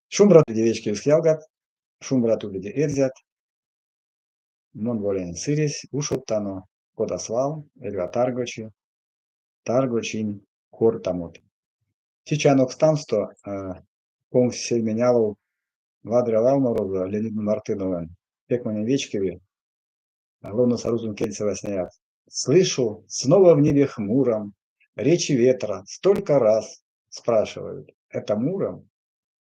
Шумбрат, вечкевикс ялгат, шумбрат уледе, эрзят. Мон Волянь Сыресь, ушодтано, кода свал, эрьва таргочи, таргочинь кортамот. Течи анокстамсто понгсь сельмень алов вадря валморозо Леонид Мартыновонь. Пек монень вечкеви. Ловноса рузонь кельсэ васняяк. Слышу, снова в небе хмуром речи ветра столько раз спрашивают: это Муром?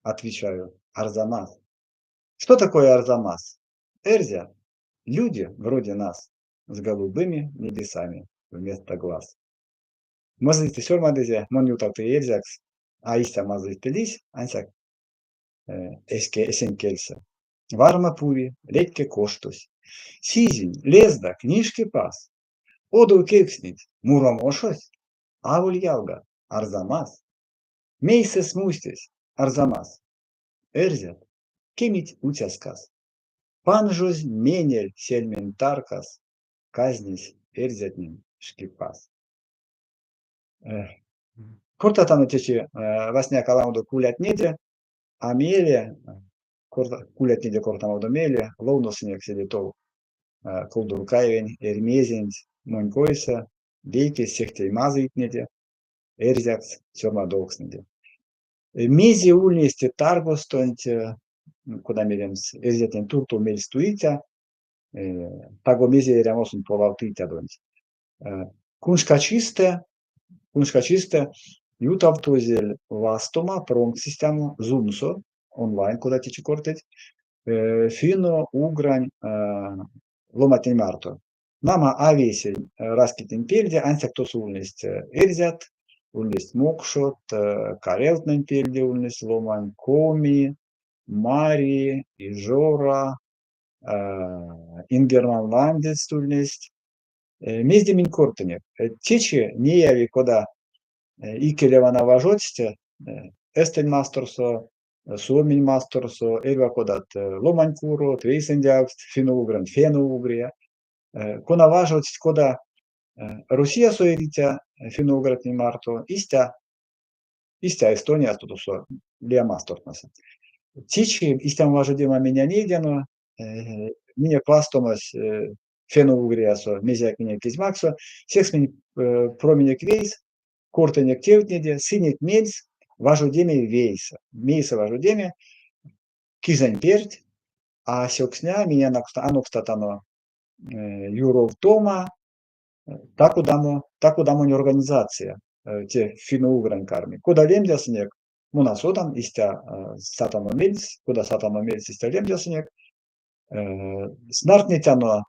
Отвечаю: Арзамас. Что такое Арзамас? Эрзя, люди вроде нас, с голубыми небесами вместо глаз. Мазыйстэ сёрмадызе, мон ютавтыя эрзякс, а истя мазыйстэ лиссь, ансяк эсень кельсэ. Варма пуви, летьке коштось. Сизинь, лездак, Нишкепаз! Одов кевкстнить: Муром ошось? Аволь ялгат, Арзамас. Мейсэ смустесь, Арзамас? Эрзят, кемить уцяскас. Панжозь менель сельмень таркас казнесь эрзятнень Шкипаз. Кортатано течи васняяк аламодо кулятнеде, а мейле, кулятнеде кортамодо мейле, ловносынек седе тов Кулдуркаевень Эрьмезенть монь койсэ, вейкесь сехте мазыйтнеде, эрзякс сёрмадовкстнэде. Мезе ульнесь те таргостонть, кода меремс, эрзятнень туртов мельстуиця, таго мезе эрямосонть полавтыцядонть. Куншкачистэ, куншкачистэ ютавтозель вастома промкс истямо Zoom-со, онлайн, кода течи кортыть, финно-угрань ломантнень марто. Нама, а весе раськетнень пельде, ансяк тосо ульнесть эрзят, ульнесть мокшот, карелтнэнь пельде ульнесть ломань, коми, мари, ижора, ингерманландецт ульнесть. Мезде минь кортынек? Течи неяви, кода икеле вана важодсть Эстэнь масторсо, Суоминь масторсо, эрьва кодат ломань курот, вейсэндявкст, финно-угрань, фено-угрия, кона важодсть кода Россиясо эриця финно-угратнень марто, истя, истя Эстониясо, тосо лия мастортнэсэ. Течи истямо важодема минь а нейдяно, минек вастомась фено-угриясо мезеяк минек эзь максо, секс минь проминек вейс, кортынек тевтнеде, сынек мельс важодеме вейсэ. Мейсэ важодеме кизэнь перть, а сёксня минь анокстатано юровтома, та-кодамо, та-кодамонь организация те финно-угрань карми. Кода лемдясынек, мон а содан, истя сатано мельс, кода сатано мельс, истя лемдясынек. Снартнетяно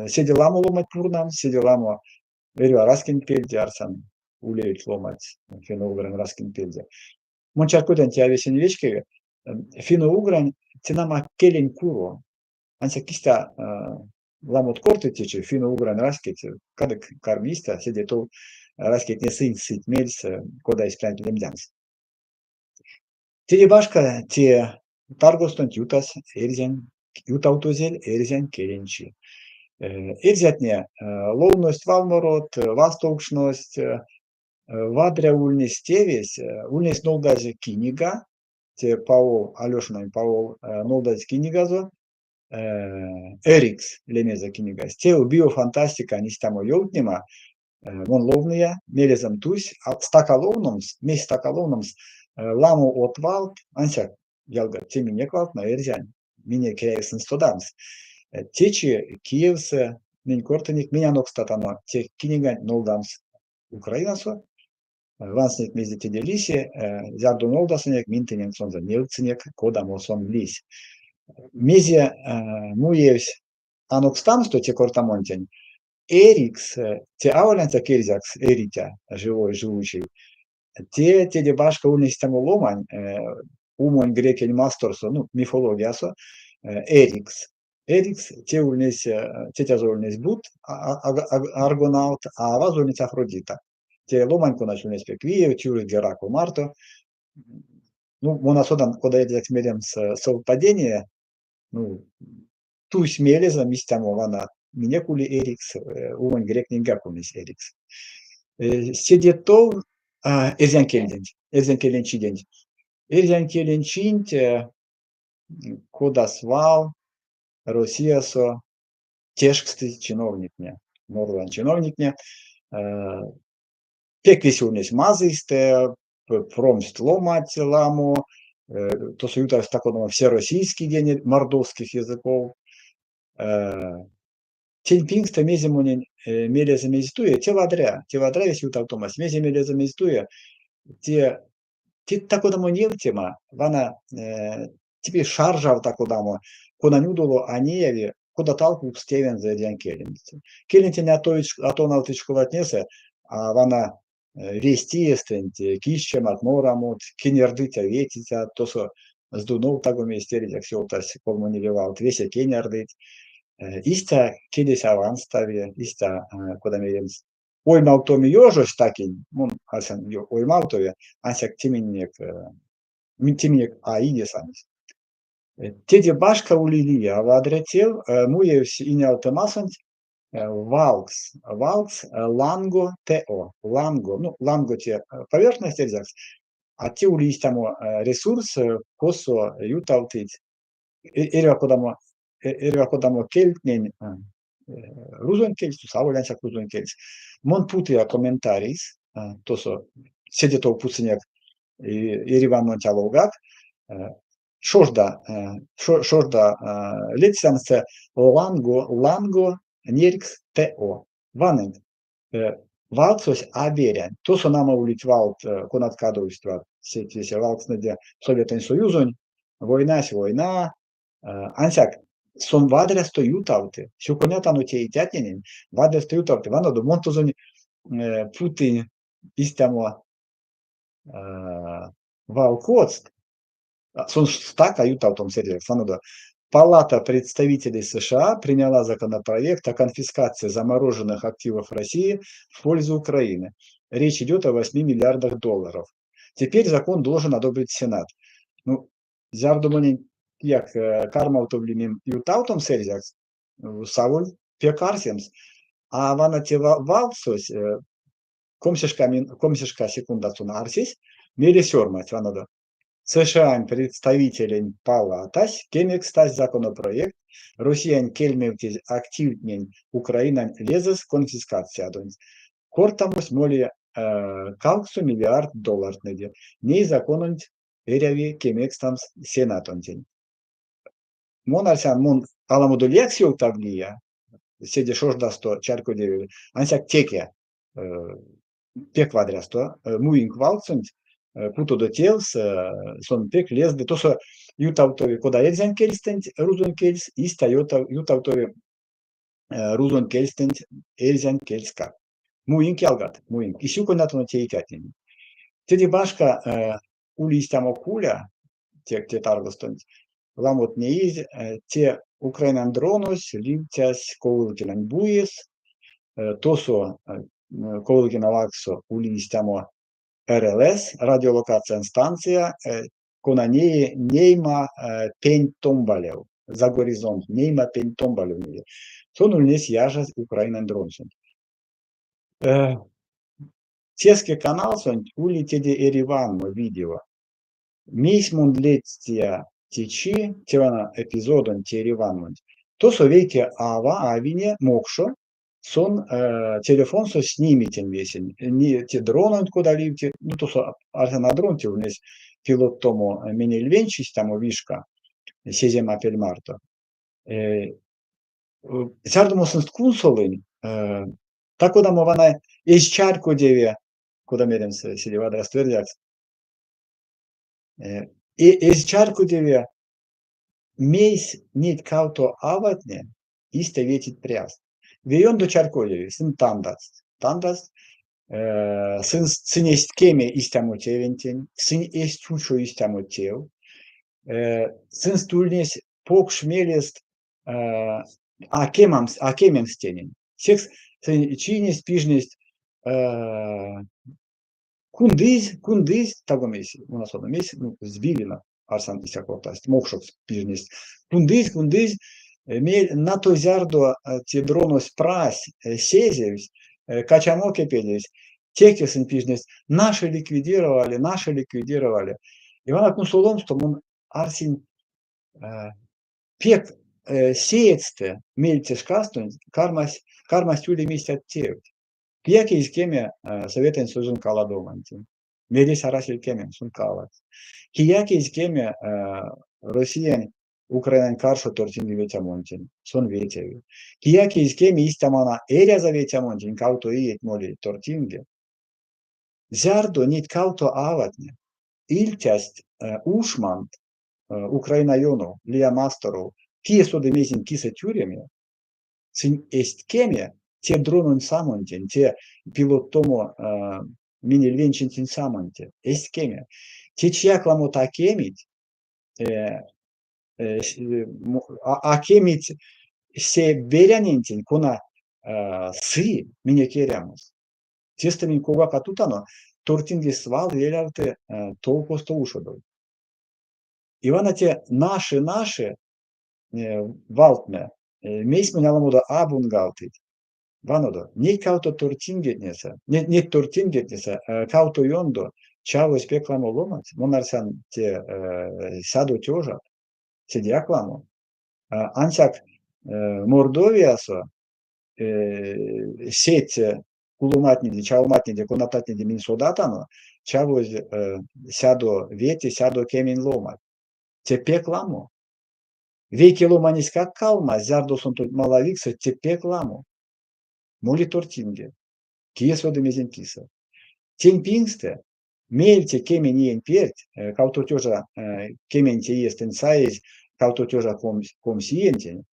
седе ламо ломанть пурнамс, седе ламо эрьва раськень пельде, арсян, улевить ломанть финно-угрань раськень пельде. Мон чарькодян, те а весень вечкеви. Финно-угрань те нама келень куро. Ансяк истя ламот кортыть течи финно-угрань раськеть, кадык карми истя, седе тов раськетне сынь сыть мельс, кода эсь прянть лемдямс. Теде башка, те таргостонть ютась эрзянь, ютавтозель эрзянь келень чи. Эрзятне ловность валморот, вастовкшность, вадря ульнесь тевесь, ульнесь нолдазь книга, те Паол, Алёшинань Паол нолдазь книгазо, Эрикс лемезэ книгась. Те биофантастикань истямо ёвтнема, мон ловныя, мелезэм тусь, стака ловномс, мейс стака ловномс, ламо од валт, ансяк ялгат, те минек валтнэ эрзянь, минек эряви сынст содамс. Течи Киевсэ минь кортынек, минь анокстатано те книганть нолдамс Украинасо. Вансынек, мезе теде лиси, зярдо нолдасынек, минь тыненк сонзэ невтсынек, кодамо сон лиссь. Мезе муевсь анокстамсто те кортамонтень, Эрикс, те аволь ансяк эрзякс эриця, живой, живучий, те теде башка ульнесь истямо ломань умонь грекень масторсо, ну, мифологиясо, Эрикс. Эрикс те ульнесь, тетязо ульнесь Бут, аргонаут, а авазо ульнесь Афродита. Те ломань, конась ульнесь пек виев, тюрсь Геракл марто. Ну, мон а содан, кода эрзякс меремс совпадение, ну, тусь мелезэм истямо вана, минек ули Эрикс, умонь гректненьгак ульнесь Эрикс. Седе тов Эрзянь кельденть, эрзянь келень чиденть. Эрзянь келень чинть, кода свал, Россиясо тешкстызь чиновниктне, мордвань чиновниктне. Пек весе ульнесь мазыйстэ, промсть ломанть ламо, тосо ютавтсть так всероссийский день мордовских языков. Тень пингстэ мезе монень мелезэм эзь туе, те вадря весе ютавтомась, мезе мелезэм эзь туе, те та-кодамо невтема, вана теперь шаржав та-кодамо, конань удало а неяви, кодат алкукс тевензэ эрзянь келенть. Келентень а тонавтыть школатнесэ, а вана весть иестэнть киштемат, морамот, кенярдыця ветицят, тосо Сдунов таго мезть эрзякс ёвтась колмо-ниле валт, весе кенярдыть. Истя келесь а ванстави, истя, кода меремс, оймавтоми ёжось такень, мон арсян, оймавтови, ансяк те минек а идесамизь. Теде башка ули лия вадря тев, муевсь инеалтымасонть валкс, валкс ланго ТО, ланго, ну, ланго те поверхность эрзякс, а те ули истямо ресурс, косо ютавтыть эрьва кодамо кельтнень рузонь кельс, аволь ансяк рузонь кельс. Мон путыя комментарийс, тосо седе тов путсынек Ереванонть аловгак, шожда ледстямс: ланго нерькс ТО. Ванынк, валксось а берянь. Тосо нама улить валт, конат кадовсть сеть весе валкстнэде Советэнь Союзонь, войнась война, ансяк сон вадрясто ютавты. Сюконятано теицятненень, вадрясто ютавты. Ванодо, мон тозонь путынь истямо валкоцт, сон стака ютавтомс эрзякс, ванодо. Палата представителей США приняла законопроект о конфискации замороженных активов России в пользу Украины. Речь идет о 8 миллиардах долларов. Теперь закон должен одобрить Сенат. Ну, зярдо монень кияк кармавтовлимим ютавтомс эрзякс, саволь пек арсемс. А вана те валксось, 20 секундат сон арсесь, мейле сёрмадсь, ванодо. США-нь представителень палатась кемекстась законопроект Россиянь кельмевтезь активтнень Украинань лезэс конфискациядонть. Кортамось моли 8 миллиардт доллартнэде. Ней закононть эряви кемекстамс Сенатонтень. Мон арсян, мон аламодо лиякс ёвтавлия, седе шождасто чарькодевель, ансяк теке пек вадрясто муинк валксонть, путодо тевс, сон пек лезды. Тосо ютавтови кода эрзянь кельстэнть рузонь кельс, истя ютавтови рузонь кельстэнть эрзянь кельскак. Муинк, ялгат, муинк. И сюконятано теицятненень. Теде башка ули истямо куля те таргостонть. Ламот неизь, те Украинань дронось ливтясь Ковылкинань буес, тосо Ковылкина вакссо ули истямо РЛС, радиолокациянь станция, кона неи нейма пенть томбалев, за горизонт, нейма пенть томбалев неи. Сон ульнесь яжазь Украинань дронсонть. Сеске каналсонть ули теде эрьванмо видео. Мейсь мон ледстия течи те вана эпизодонть, те эрьванмонть. Тосо вейке ава, авине, мокшо, сон телефонсо сними тень весень. Те дрононть кода ливти, ну, тосо арсян, а дрон те ульнесь пилоттомо менельвенч истямо вишка, сезема пель марто. Зярдо мон сынст кунсолынь, та-кодамо вана эзь чарькодеве, кода меремс седе вадрясто эрзякс, эзь чарькодеве, мейсь неть кавто аватне истя ветить пряст. Ве ёндо чарькодеви, сынь тандадсть. Тандадсть, сынст сынь эзть кеме истямо тевентень, сынь эзть учо истямо тев. Сынст ульнесь покш мелест а кемамс, а кемемс тенень. Секс сынь чийнесть, пижнесть, кундызь, кундызь, таго мейсь, у нас одно мейсь, ну, сбили, арсян, истя кортасть, мокшокс пижнесть. Кундызь, кундызь, натой зярдо те дронось прась, сезевсь, качамо кепедевсь. Теке сынь пижнесть: "Наши ликвидировали, наши ликвидировали". И вана кунсоломсто мон арсинь, пек сеедьстэ меельце шкастонть кармась кармасть улеме истят тевть. Кияк эзь кеме Советэнь Союзонь каладомантень. Мелесь арасель кемемс, сон каладсь. Кияк эзь кеме Россиянь Украинань каршо тортинге ветямонтень, сон ветяви. Кияк эзь кеме истямона эряза ветямонтень, кавто иеть моли тортинге. Зярдо неть кавто аватне ильтясть ушмант Украина ёнов, лия масторов, кие соды мезень кисэ тюреме, сынь эзть кеме те дрононь самонтень, те пилоттомо менельвенчентень самонтень, эзть кеме. Течияк ламот а кемить, а кемить се берянентень, кона сы минек эрямос. Тестэ минь ковгак а тутано, тортинге свал велявты тов, косто ушодовсь. И вана те наши, наши валтнэ, мейс монь аламодо абунгавтыть. Ванодо, неть кавто тортингетнесэ, неть тортингетнесэ кавто ёндо чавозь пек ламо ломанть, мон арсян, те сядо тёжат, седеяк ламо. Ансяк Мордовиясо сеть куломатнеде, чавоматнеде, конататнеде минь содатано, чавозь 105, 110 ломанть. Те пек ламо. Вейке ломанеськак калмазь, зярдо сон тонть малавиксэ, те пек ламо. Моли тортинге. Кие соды мезень кисэ. Тень пингстэ меельце кемень иень перть, кавто тёжа кеменце иестэнть саезь кавто тёжа 20 иентень,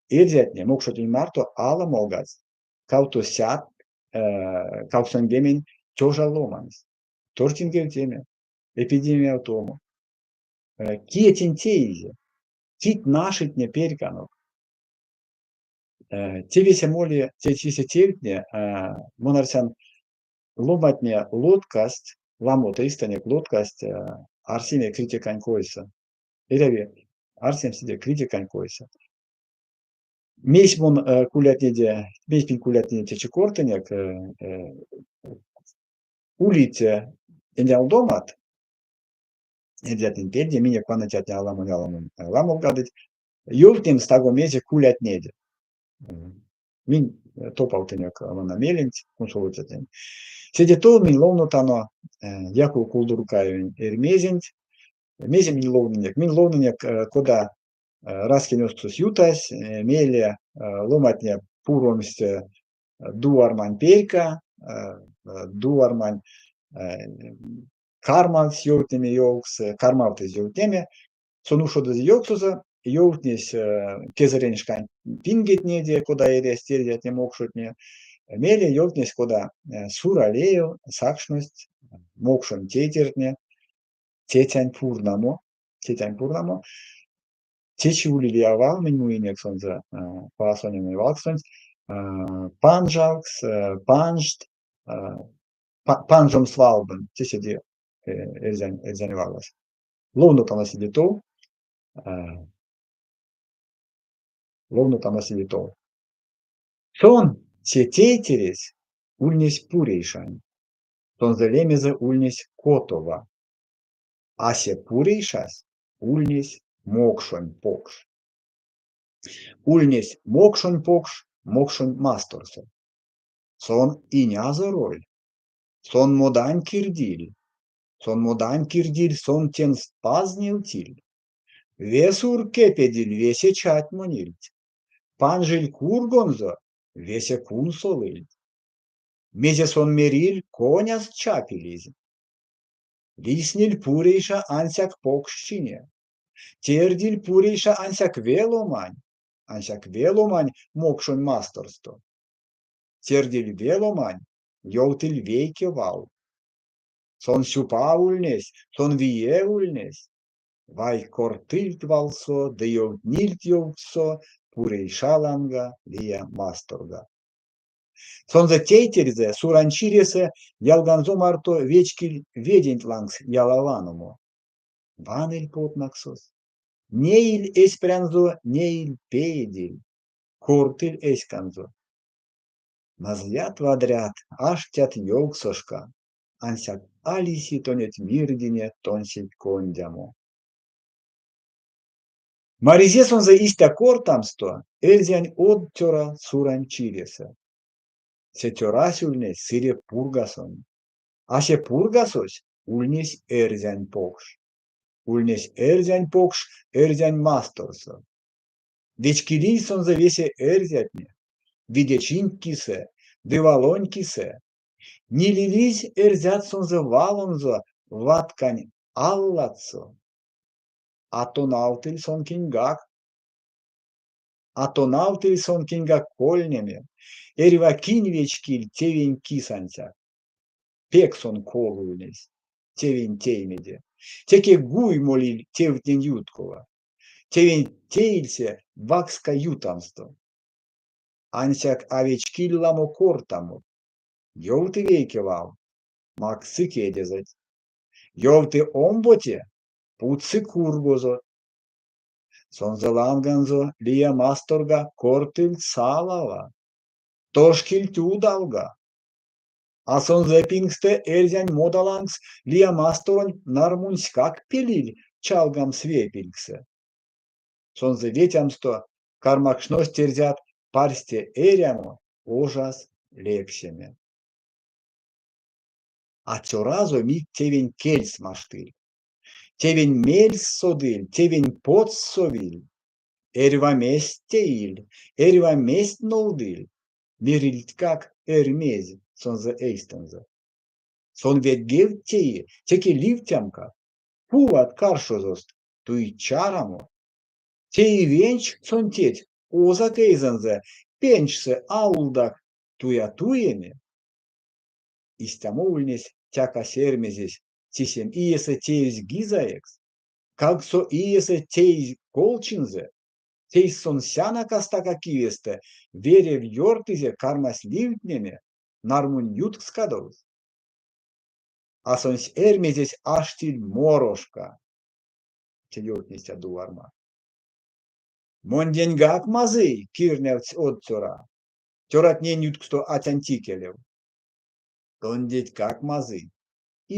эрзятне мокшотнень марто аламолгадсть кавтосядт 80 тёжа ломаньс. Тортингевтеме, эпидемиявтомо. Кие тень теизе? Кить нашитне перьканок? Те весе моли, те весе тевтне, мон арсян, ломантне лоткасть, ламот эйстэнек лоткасть арсеме критикань койсэ. Эряви арсемс седе критикань койсэ. Мейсь мон кулятнеде, мейсь минь кулятнеде течи кортынек, улить энялдомат, эрзятнень пельде, минек ваныцятне аламонь-аламонь ламолгадыть, ёвтнемс таго мезе кулятнеде. Минь топавтынек вана меленть кунсолыцятнень. Седе тов минь ловнотано Яков Кулдуркаевень Эрьмезенть. Мезе минь ловнынек? Минь ловнынек, кода раськень озксось ютась, мейле ломатне пуромсть Дувармань перька, Дувармань кармавтсь ёвтнеме ёвкс, кармавтызь ёвтнеме. Сон ушодызе ёвксозо, ёвтнесь кезэрень шкань пингетнеде, кода эрясть эрзятне, мокшотне. Мейле ёвтнесь, кода Суралеев сакшность мокшонь тейтертне тетянь пурнамо, тетянь пурнамо. Течи ули лия вал, минь муинек сонзэ Паасонянь валксонть, панжавкс, панжт, панжомс валдонть, те седе эрзянь, эрзянь валось. Ловнотано седе тов, ловнотано седе тов. Сон, се тейтересь, ульнесь Пурейшань. Сонзэ лемезэ ульнесь Котова. А се Пурейшась ульнесь мокшонь покш. Ульнесь мокшонь покш мокшонь масторсо. Сон инязороль. Сон модань кирдиль. Сон модань кирдиль, сон тенст паз невтиль. Ве сур кепедиль, весе чатьмонильть. Панжиль кургонзо, весе кунсолыльть. Мезе сон мериль, коняст чапилизь. Лисниль Пурейша ансяк покш чине. Тердиль Пурейша ансяк ве ломань, ансяк ве ломань мокшонь масторсто. Тердиль ве ломань, ёвтыль вейке вал. Сон сюпав ульнесь, сон виев ульнесь. Вай кортыльть валсо ды ёвтнильть ёвкссо Пурейша ланга лия масторга. Сонзэ тейтерезэ Сурань чиресэ ялганзо марто вечкиль веденть лангс яла ваномо. Ваныль потмаксос. Неиль эсь прянзо, неиль, пеедиль, кортыль эськанзо. Мазыят-вадрят, аштят ёвксошка, ансяк а лиси тонеть мирдине тонсеть кондямо. Маризе сонзэ истя кортамсто эрзянь од цёра Сурань чиресэ. Се цёрась ульнесь Сыре Пургасонь. А се Пургасось ульнесь эрзянь покш. Ульнесь эрзянь покш эрзянь масторсо. Вечкилизь сонзэ весе эрзятне, видечинть кисэ ды валонь кисэ. Нилилизь эрзят сонзэ валонзо ваткань ал ладсо. А тонавтыль сон киньгак. А тонавтыль сон киньгак кольнеме, эрьва кинь вечкиль тевень кис ансяк. Пек сон кол ульнесь тевень тейнеде. Теке гуй молиль тевтнень юткова. Тевенть теильсе вакска ютамсто. Ансяк а вечкиль ламо кортамот. Ёвты вейке вал, максы кедезэть. Ёвты омбоце, путсы кургозот. Сонзэ ланганзо лия масторга кортыльть салава, тошкильть удалга. А сонзэ пингстэ эрзянь мода лангс лия масторонь нармунськак пелиль чалгамс ве пильгсэ. Сонзэ ветямсто кармакшность эрзят парсте эрямо, ожас лексеме. А цёразо мик тевень кельс маштыль. Тевень мельс содыль, тевень потс совиль. Эрьва мезть теиль, эрьва мезть нолдыль. Мерильтькак Эрьмезь сонзэ эйстэнзэ. Сон ведьгевть теи, теке ливтямкат, пуват каршозост, туить чарамо. Теи венч сон теть, озак эйзэнзэ, пенчсэ аулдак, туя туеме. Истямо ульнесь тяка сэрьмезесь, сисем иесэ теевсь гизаекс, кавксо иесэ теизь колчинзэ, тейсь сон сянака стака кивестэ, верев ёртызе, кармась ливтнеме, нармунь юткс кадовсь. А сонсь Эрьмезесь аштиль морошка. Те ёвтнесь Дуварма. Монденьгак мазый, кирнявтсь од цёра. Цёратнень ютксто атянть икелев. Тондетькак мазый,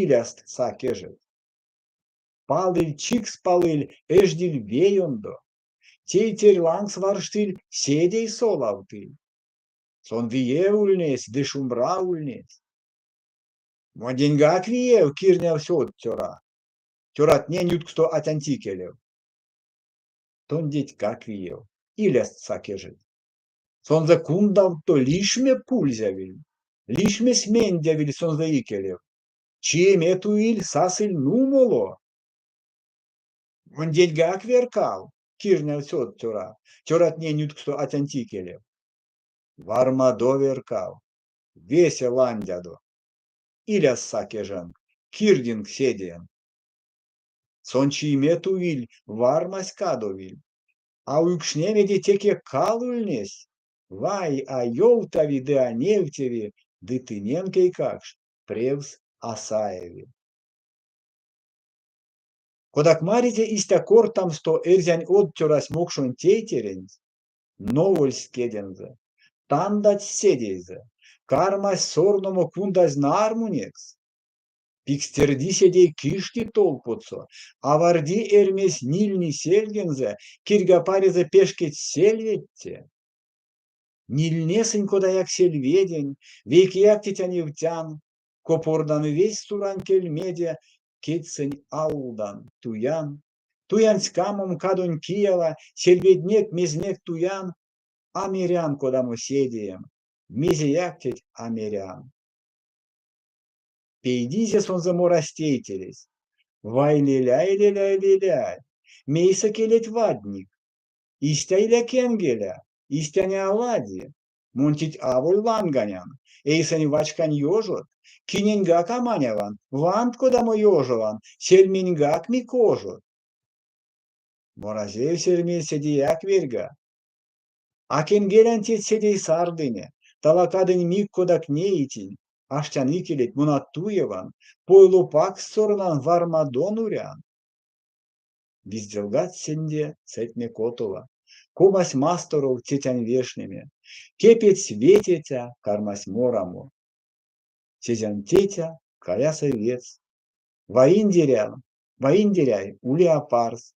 иляст са кежеть. Палыль чикс палыль, эждиль ве ёндо. Тейтерь лангс варштыль, седей солавтыль. Сон виев ульнесь ды шумбра ульнесь. Монденьгак виев кирнявтсь од цёра. Цёратнень ютксто атянть икелев. Тондетькак виев, иляст са кежеть. Сонзэ кундавто лишме пульзявиль, лишмесь мендявиль сонзэ икелев. Чиеме туиль, сасыль нумоло. Монденьгак веркав, кирнявтсь од цёра, цёратнень ютксто атянть икелев. Вармадо веркав, весе ландядо. Иляст са кеженк, кирдинк седеенк. Сон чийме туиль, вармась кадовиль. А уйкшнемеде теке кал ульнесь. Вай, а ёвтави ды а невтеви, ды тыненк, эйкакшт, превс а саеви. Кодак маризе истя кортамсто эрзянь од цёрась мокшонь тейтеренть, новольсь кедензэ, тандадсь седейзэ, кармась сорномо кундазь нармунекс. Пикстерди седей кишти тол потсо, аварди Эрьмезь нильни сельгензэ, кирьгапарезэ пешкедсь сельведте. Нильнесынь кодаяк сельведень, вейкеяк теть а невтян, копордан весть сурань кельмеде, кедьсэнь аулдан, туян. Туян ськамом кадонь киява, сельведнек мезнек туян, а мерян кодамо седеем, мезеяк теть а мерян. Пейдизе сонзэ морась тейтересь. Вай, леляй, леляй, леляй, мейсэ келеть вадник? Истя иля кенгеля, истя не алади. Мон теть аволь ланганян, эйсэнь вачкань ёжот, киненьгак а маняван, вант кодамо ёжован, сельменьгак мик ожот. Моразевсь Эрьмезь седеяк верьга. А кенгелян теть седей сардыне, талакадынь мик кодак неитинь, аштян икелеть, мон а туеван, пой лопакс сорнан, вармадо нурян. Визделгадсь сенде сэтьме котова. Комась масторов тетянь вешнеме. Кепедсь ве тетя, кармась морамо. Сезян тетя, каяса ведьс. Ваиндерян, ваиндеряй, ули апарс.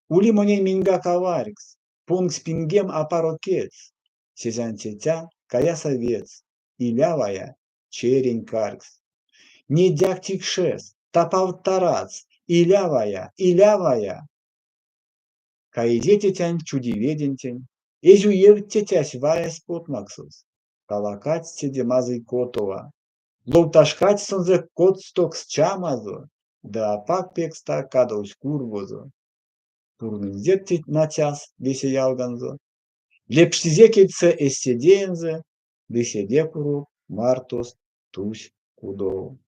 Ули монень меньгак аварькс, понгсь пингем апаро кедьс. Сезян тетя, каяса ведьс, иля вая, черень карькс. Недяк тикшес, тапавт тарадс, иля вая, иля вая. Каизе тетянть чуди ведентень, эзь уевть тетясь ваясь потмаксос. Талакадсь седе мазый Котова. Ловташкадсь сонзэ коцтокс чамазо, ды апак пекста кадовсь кургозо. Пурнынзе нацяс весе ялганзо, лепштизе кедьсэ эсь седеензэ ды седе курок мартост тусь кудов.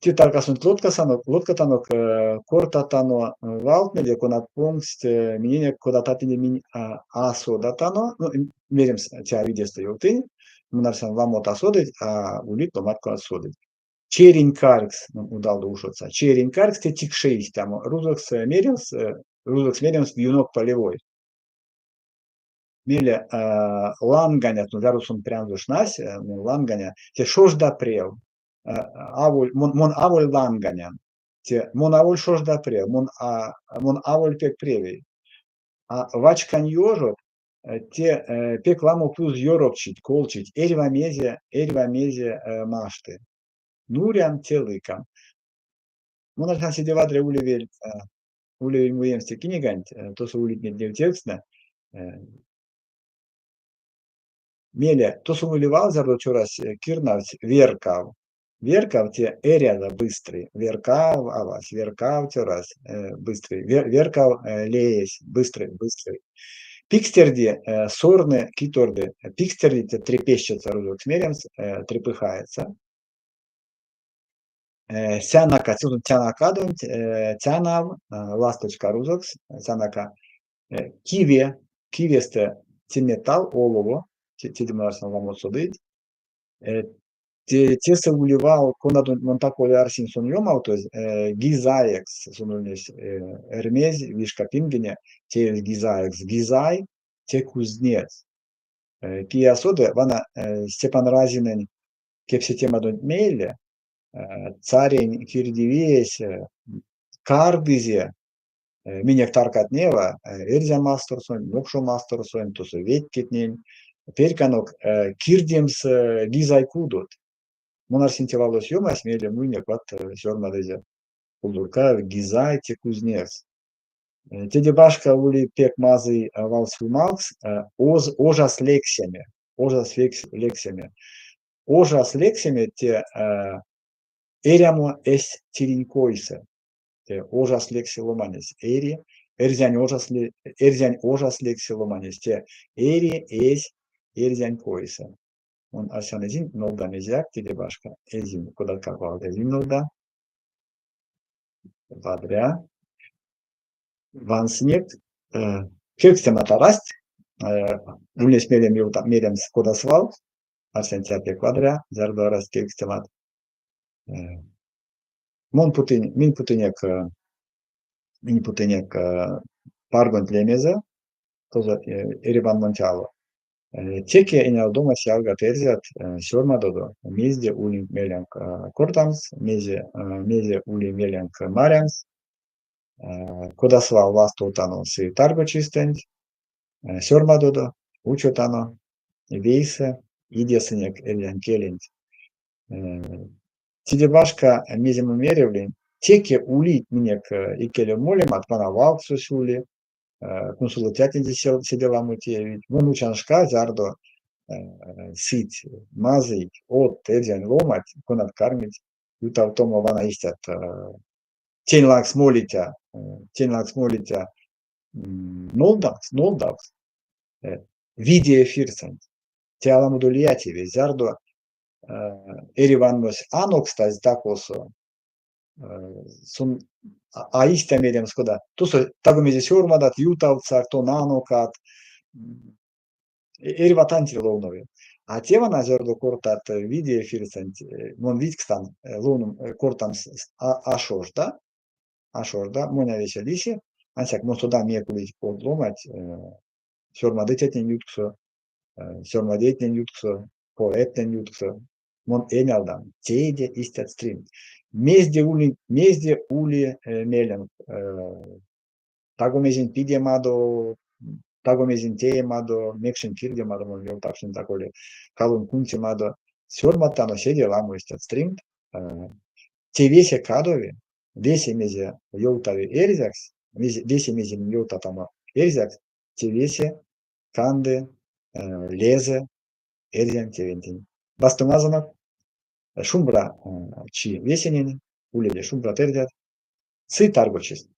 Те таркасонть лоткасанок, лоткатанок, кортатано валтнэде, конат понгсть миненек, кодататнеде минь а содатано. Ну, меремс, те а видестэ ёвтынь. Мон арсян, ламот а содыть, а улить ломанть, конат содыть. Черень карькс, удалдо ушодса. Черень карькс те тикше истямо. Рузокс меремс вьюнок полевой. Мейле ланганят, ну, зяро сон прянзо шнась, ну, ланганя, те шожда прев. Аволь, мон аволь ланганян. Те мон аволь шожда прев, мон аволь пек превей. А вачкань ёжот, те пек ламо пуз ёрокчить, колчить, эрьва мезе, эрьва мезе машты. Нурян те лыкам. Мон арсян, седе вадря улевель муемс те книганть, тосо улить неть невтевкстнэ. Мейле тосо ули вал, зярдо цёрась кирнавтсь веркав. Веркав те эряза быстрый, веркав авась, веркав цёрась быстрый, веркав леесь быстрый, быстрый. Пикстерди, сорны, киторды, пикстерди те трепещется, рузокс меремс, трепыхается. Цянака, цянакадонть, цянав, ласточка рузокс, цянака. Киве, кивестэ те металл, олово, теде мон арсян ламот содыть. Тесэ ули вал, конадонть мон тако арсинь, сон ёмавтозь, гизаекс, сон ульнесь Эрьмезь, вишка пингене, теевсь гизаекс. Гизай, те кузнец. Кие а соды, вана Степан Разинэнь кепсетемадонть мейле царень кирдивиесь кардызе минек таркатнева, Эрзя масторсонть, Мокшо масторсонть, тосо ветькетнень перьканок кирдемс гизай кудот. Мон арсинь, те валось ёмась, мейле муинек ват сёрмадызе Кулдуркаев, гизай те кузнец. Теде башка ули пек мазый валсюлмавкс оз ожас лексеме, ожас лексеме. Ожас лексеме те эрямо эсь тиринь койсэ. Те ожас лекси ломанесь эри, эрзянь ожас, эрзянь ожас лекси ломанесь те эри эсь эрзянь койсэ. Мон арсян эзинь нолда мезеяк теде башка, эзинь, кодаткак валт эзинь нолда. Вадря. Вансынек, кевкстемат арасть, ульнесь мелем меремс кода свал, арсян те пек вадря, зярдо арасть кевкстемат. Мон путынь, минь путынек паргонть лемезэ, тозо Эреван ало. Теке энялдомась ялгат эрзят сёрмадодо, мезде ули меленк кортамс, мезе ули меленк марямс. Кода свал вастовтано сы таргочистэнть, сёрмадодо, учотано вейсэ идесынек эрзянь келенть. Теде башка, мезе мон меревлинь, теке улить минек икеле молемат, вана валксось ули, кунсолыцятнеде седе ламо теевить. Мон учан шка, зярдо сыть мазыйть од эрзянь ломанть, конат кармить ютавтомо вана истят тень лангс молиця, тень лангс молиця нолдавкс, нолдавкс виде эфирсэнть. Те аламодо лия тевесь, зярдо эриванмось анокстазь та-косо, сон а истя меремс, кода тосо таго мезе сёрмадат, ютавтсак, тон анокат, эрьва танть ловнови. А те вана зярдо кортат виде эфирсэнть, мон видькстан, ловном, кортамс а шожда, а шожда, монь а весе лиси. Ансяк мон содан, минек улить од ломанть сёрмадыцятнень ютксо, сёрмадейтнень ютксо, поэттнэнь ютксо. Мон энялдан, тееде истят стримт. Мезде ули меленк, таго-мезень пидемадо, таго-мезень теемадо, мекшень кирдемадо, мон ёвтакшнынь таголь, калонь кундсемадо. Сёрмадтано седе ламо истят стримт. Те весе кадови, весе мезе ёвтави эрзякс, весе мезе минь ёвтатано эрзякс, те весе канды лезэ эрзянь тевентень. Вастомазонок, шумбра чи весенень, уледе шумбрат, эрзят, сы таргочись.